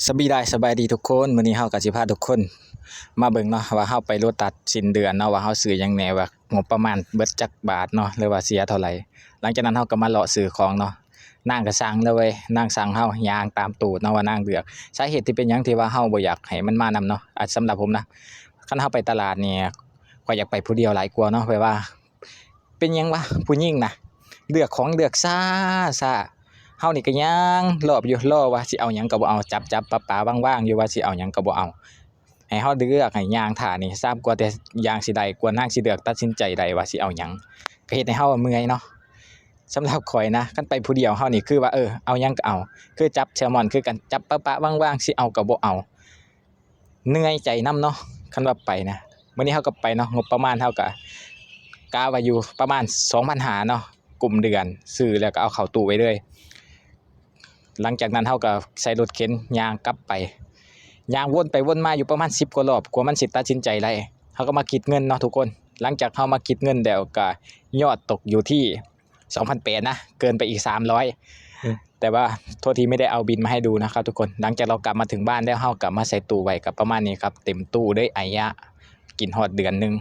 ສະບາຍດີ ສະບາຍດີທຸກຄົນ. ມື້ນີ້ເຮົາກໍຊິພາທຸກຄົນມາເບິ່ງເນາະ ວ່າເຮົາໄປໂລຕັສສິ້ນເດືອນເນາະ ວ່າເຮົາຊື້ຫຍັງແດ່ ວ່າງົບປະມານເບິດຈັກບາດເນາະ ຫຼືວ່າເສຍເທົ່າໃດ. ຫຼັງຈາກນັ້ນເຮົາກໍມາເລາະຊື້ຂອງເນາະ. ນາງກໍສັ່ງເລີຍເວີຍ ນາງສັ່ງເຮົາຍ່າງຕາມຕູ້ເນາະ ວ່ານາງເລືອກ. ສາເຫດທີ່ເປັນຫຍັງທີ່ວ່າເຮົາບໍ່ຢາກໃຫ້ມັນມານຳເນາະ ອາ ສຳລັບຜົມນະ ຄັນເຮົາໄປຕະຫຼາດນີ້ ຂ້ອຍຢາກໄປຜູ້ດຽວຫຼາຍກວ່າເນາະ ແບບວ່າ ເປັນຫຍັງວະ ຜູ້ຍິງນະ ເລືອກຂອງເລືອກຊ້າ ຊ້າ. ເຮົານີ້ກໍຍ່າງລອບຢູ່ ລໍວ່າຊິເອົາຫຍັງກໍບໍ່ເອົາ ຈັບໆປະໆວາງໆຢູ່ ວ່າຊິເອົາຫຍັງກໍບໍ່ເອົາ. ໃຫ້ເຮົາເລືອກ ໃຫ້ຍ່າງຖ້ານີ້ຊ້າກວ່າແຕ່ຍ່າງຊິໄດ້ ກວ່ານາງຊິເລືອກຕັດສິນໃຈໄດ້ວ່າຊິເອົາຫຍັງ ກໍເຮັດໃຫ້ເຮົາເມື່ອຍເນາະ. ສຳລັບຂ້ອຍນະ ຄັນໄປຜູ້ດຽວເຮົານີ້ຄືວ່າ ເອີ ເອົາຫຍັງກໍເອົາ ຄືຈັບແຊລມອນຄືກັນ ຈັບປະໆວາງໆ ຊິເອົາກໍບໍ່ເອົາ. ເໜື່ອຍໃຈນຳເນາະ ຄັນວ່າໄປນະ. ມື້ນີ້ເຮົາກໍໄປເນາະ ງົບປະມານເຮົາກໍກະວ່າຢູ່ປະມານສອງພັນຫ້າເນາະ ກຸ້ມເດືອນ ຊື້ແລ້ວກໍເອົາເຂົ້າຕູ້ໄວ້ເລີຍ. ຫຼັງຈາກນັ້ນເຮົາກໍໃສ່ລົດເຂັນຍ່າງກັບໄປ ຍ່າງວົນໄປວົນມາຢູ່ປະມານສິບກວ່າລອບ ກວ່າມັນຊິຕັດສິນໃຈໄດ້. ເຮົາກໍມາຄິດເງິນເນາະທຸກຄົນ. ຫຼັງຈາກເຮົາມາຄິດເງິນແລ້ວກໍຍອດຕົກຢູ່ທີ່ ສອງພັນແປດນະ ເກີນໄປອີກສາມຮ້ອຍ ອືມ ແຕ່ວ່າໂທດທີ່ໄມ່ໄດ້ເອົາບິນມາໃຫ້ດູນະຄັບທຸກຄົນ. ຫຼັງຈາກເຮົາກັບມາເຖິງບ້ານແລ້ວ ເຮົາກໍມາໃສ່ຕູ້ໄວ້ກັບປະມານນີ້ຄັບ ເຕັມຕູ້ເລີຍ ໄອຍະ ກິນຮອດເດືອນໜຶ່ງ.